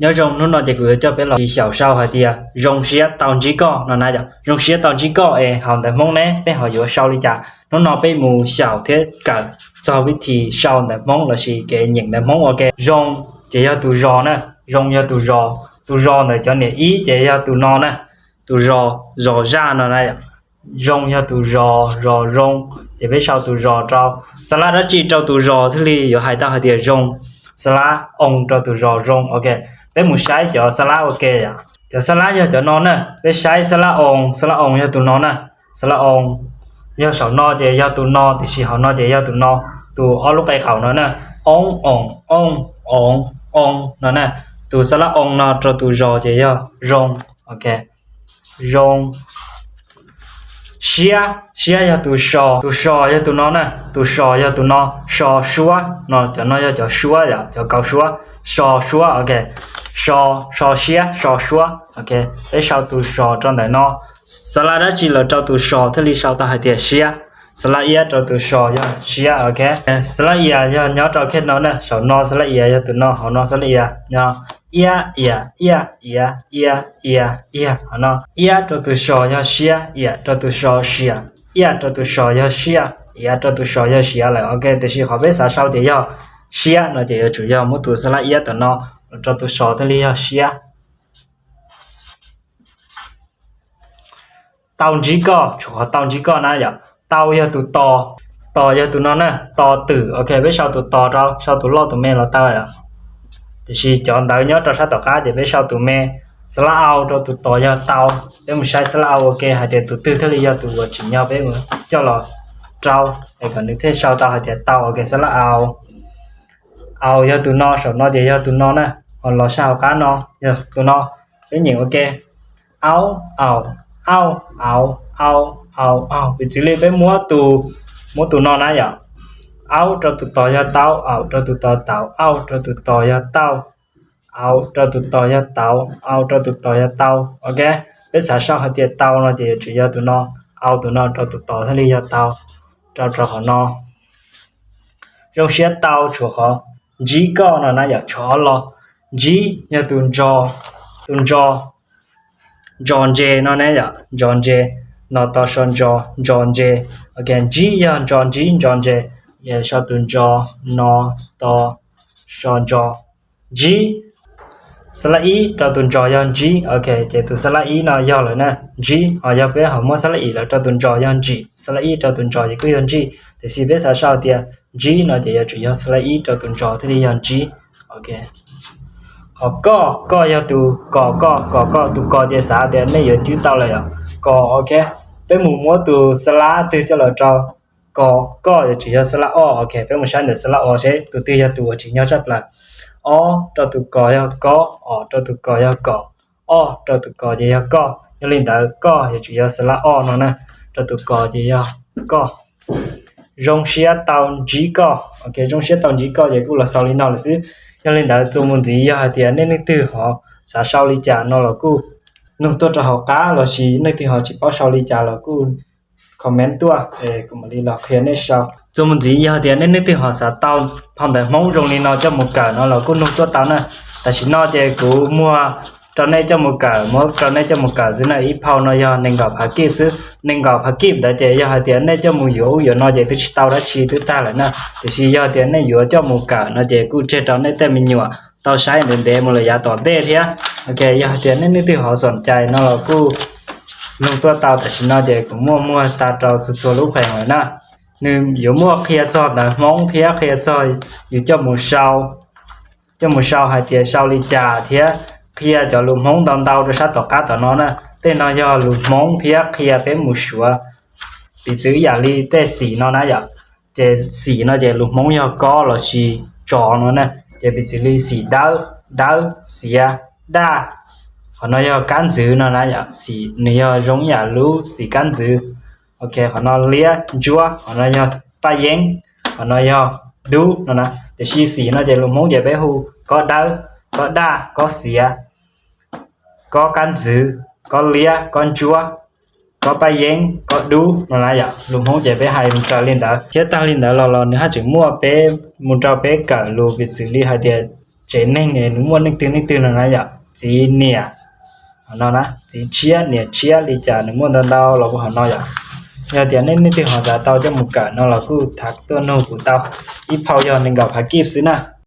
Nyob zoo, hnub no ces kuv yuav coj peb los xyaum sau hais tias zoo siab tau ntsib koj no na yom. Zoo siab tau ntsib koj es hauv ntawv Hmoob ne peb ho yuav sau li cas? Hnub no peb mus xyaum thiab kawm txog vib thib sau ntawv Hmoob lossis kev nyeem ntawv Hmoob ua ke. Zoo ces yog tus zos na, zoo yog tus zos, tus zos ntawm cov niam ib ces yog tus no na, tus zos, zos zaj no na. Zoo yog tus zos, zos zoo, ces peb sau tus zos rau. Xab lab dab tsi rau tus zos thiaj li yuav hais tau hais tias zoo? Xab lab oo rau tus zos zoo. Ok, peb mus saib cov xab lab ua ke yom. Cov xab lab yog cov no na, peb saib xab lab oo, xab lab oo yog tus no na. Xab lab oo yog saum no ces yog tus no, tiam sis hauv no ces yog tus no, tus ob lub qe qaum no na. Oob, oom, ooj, oov, oo no na. Tus xab lab oo no rau tus zos ces yog zoo. Ok, zoo. Siab, siab yog tus so, tus so yog tus no na, tus so yog tus no, so suab no, cov no yog cov suab yom, cov kauv suab, so suab. Ok, so, so siab, so suab. Ok, peb sau tus so rau ntawm no. Xab lab dab tsi los rau tus so thiaj li sau tau hais tias siab? Xab lab iab rau tus so yog siab. Ok, xab lab ias yog nyob rau khej no na, saum no xab lab ias yog tus no, hauv no xab lab ias nyob. Iab, ias, iaj, ias, iab, ias, ias, hauv no. Iab rau tus so yog siab, iam rau tus so siam, iaj rau tus so yog siaj, iab rau tus so yog siav lawm. Ok, tiam sis qhov peb xav sau ces yog siab no ces yuav tsum yog muab tus xab lab iab tom no los rau tus so thiaj li yog siab. Tau ntsib koj, tshuav qhov tau ntsib koj na yom. Tau yog tus tos, tos yog tus no na, tos twm. Ok, peb sau tus tos rau, sau tus loj tus me los tau yom. Tiam sis cov ntawv nyob rau sab tom qab ces peb sau tus me. Xab lab au rau tus tos yog tau. Peb mus saib xab lab au ua ke hais tias tus twg thiaj li yog tus uas tsim nyog peb mus coj los rau, es kom nws thiaj sau tau hais tias tau. Ok, xab lab au, au yog tus no, saum no ces yog tus no na, ho los sab hauv qab no yog tus no. Peb nyeem ua ke. Aub, aum, auj, auv, au, au, au. Piv txwv li peb muab tus, muab tus no na yom. Aub rau tus tos yog tau, aum rau tus tos tau, auj rau tus tos yog tauj, auv rau tus tos yog tauv, au rau tus tos yog tau. Ok, peb xav sau hais tias tau no ces yuav tsum yog tus no, au tus no rau tus tos thiaj li yog tau, rau rau qhov no. Zoo siab tau tshuav qhov ntsib koj no na yom, tshuav ob lo. Ntsib yog tus ntso, tus ntso, ntso ntse no ne yom, ntso ntse, no to so ntso, ntso ntse. Ok, ntsib yog ntso ntsib, ntso ntse, sau tus ntso, no, to, so ntso. Ntsib, xab lab ib rau tus ntso yog ntsib. Ok, ces tus xab lab ib no yog lawm na, ntsib. Ho yog peb ho muab xab lab im los rau tus ntso yog ntsim, xab lab ib rau tus ntso ces kuj yog ntsij. Tiam sis peb xav sau tias ntsib no ces yuav tsum yog xab lab ib rau tus ntso thiaj li yog ntsib. Ok, qhov koj, koj yog tus kos koj, kos koj, tus kos ces xav tias nej yuav cwb tau lawm yom, kos. Ok, peb mus muab tus xab lab twg coj los rau, kos koj yuav tsum yog xab lab o. Ok, peb mus saib ntawm xab lab o seb tus twg yog tus uas tsim nyog tshaj plaws. Ob rau tus kos yog kob, om rau tus kos yog kom, oj rau tus kos ces yog koj. Yog li ntawd koj yuav tsum yog xab lab o no na, rau tus kos ces yog koj. Zoo siab tau ntsib koj. Ok, zoo siab tau ntsib koj ces kuj los xaus li no lawm xwb. Yog li ntawd txuas mus ntxiv yog hais tias nej leej twg ho xav sau li cas no los kuj nug tuaj rau hauv qab, lossis leej twg ho tsis paub sau li cas los kuj comment tuaj es kuv mam li los qhia nej sau. Txuas mus ntxiv yog hais tias nej leej twg ho xav tau phau ntawv Hmoob zoo li no coj mus kawm no los kuj nug tuaj tau na. Tam sim no ces kuv muag rau nej coj mus kawm, muab rau nej coj mus kawm xwb na, ib phau no yog nees nkaum phav kib xwb. Nees nkaum phav kib ntawd ces yog hais tias nej coj mus yuav ub yuav no ces twb tsis tau dab tsi, twb tag lawm na. Tiam sis yog hais tias nej yuav coj mus kawm no ces kuj tseg rau nej tej me nyuam tau saib ntev ntev mus lawm yav tom ntej thiab. Ok, yog hais tias nej leej twg ho xom cai no los kuj nug tuaj tau. Tam sim no ces kuv muaj muag xa rau txhua txhua lub pheem lawm na. Nws yuav muaj qhia txog ntawv Hmoob thiab qhia txog yus coj mus sau, coj mus sau hais tias sau li cas thiab qhia cov lus Hmoob ntau ntau rau sab tom qab tom no na. Tej no yog lus Hmoob thiab qhia peb mus suav. Piv txwv yam li tej xim no na yom, ces xim no ces lus Hmoob yog kob lossis tso no na. Ces piv txwv li xim dawb, dawb, xiav, daj. Qhov no yog kab ntxwv no na yom, xim nws yog zoo ib yam lub xim kab ntxwv. Ok, qhov no liab, ntsuab, qhov no yog paj yeeb, qhov no yog dub no na. Tiam sis xim no ces lus Hmoob ces peb hu kob dawb, kob daj, kob xiav, kob kab ntxwv, kob liab, kob ntsuab, kob paj yeeb, kob dub no na yom. Lus Hmoob ces peb hais mus raws li ntawd thiab. Tag li ntawd los los nws haj tseem muaj peb mus rau peb kawm lus, piv txwv li hais tias tsev neeg es nws muaj leej twg leej twg no na yom, txiv niam, hov no na, txiv tshiab niam tshiab li cas nws muaj ntau ntau los ua hov no yom. Yog tias nej leej twg ho xav tau coj mus kawm no los kuj tham tuaj nug kuv tau. Ib phau yog nees nkaum phav kib xwb na.